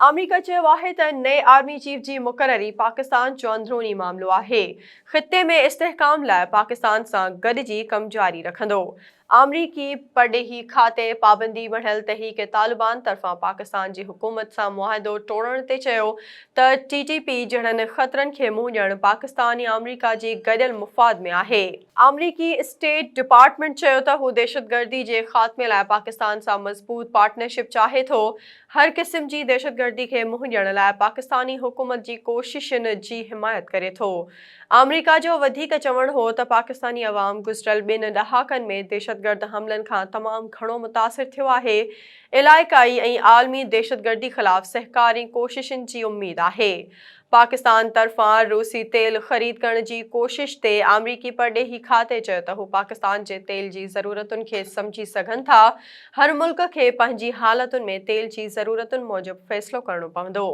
آمريڪا چيو آهي ته نئين آرمي چيف جي مقرري پاڪستان جو اندروني معاملو آهي، خطي ۾ استحڪام لاء پاڪستان سان گڏجي ڪم جاري رکندو. آمريڪي پرڏيهي کاتي پابندي مڙهيل تحريڪ طالبان طرفان پاڪستان جي حڪومت سان معاهدو ٽوڙڻ تي چيو ته ٽي ٽي پي جهڙن خطرن کي منهن ڏيڻ پاڪستان ۽ آمريڪا جي گڏيل مفاد ۾ آهي. آمريڪي اسٽيٽ ڊپارٽمينٽ چيو ته هو دهشتگردي جي خاتمي لاء پاڪستان سان مضبوط پارٽنرشپ چاهي ٿو، هر قسم جي دهشتگردي کي منهن ڏيڻ لاء پاڪستاني حڪومت جي ڪوششن جي حمايت ڪري ٿو. آمريڪا جو وڌيڪ چوڻ هو ته پاڪستاني عوام گذريل ٻن ڏهاڪن ۾ دهشتگرد حملن کان تمام گهڻو متاثر ٿيو آهي، علائقائي ۽ عالمي دهشتگردي خلاف سهڪار ۽ ڪوششن جي اميد آهي. پاڪستان طرفان روسي تيل خريد ڪرڻ جي ڪوشش تي آمريڪي پرڏيهي کاتي چيو ته هو پاڪستان جي تيل جي ضرورتن کي سمجهي سگهن ٿا، هر ملڪ کي پنهنجي حالتن ۾ تيل جي ضرورتن موجب فيصلو ڪرڻو پوندو.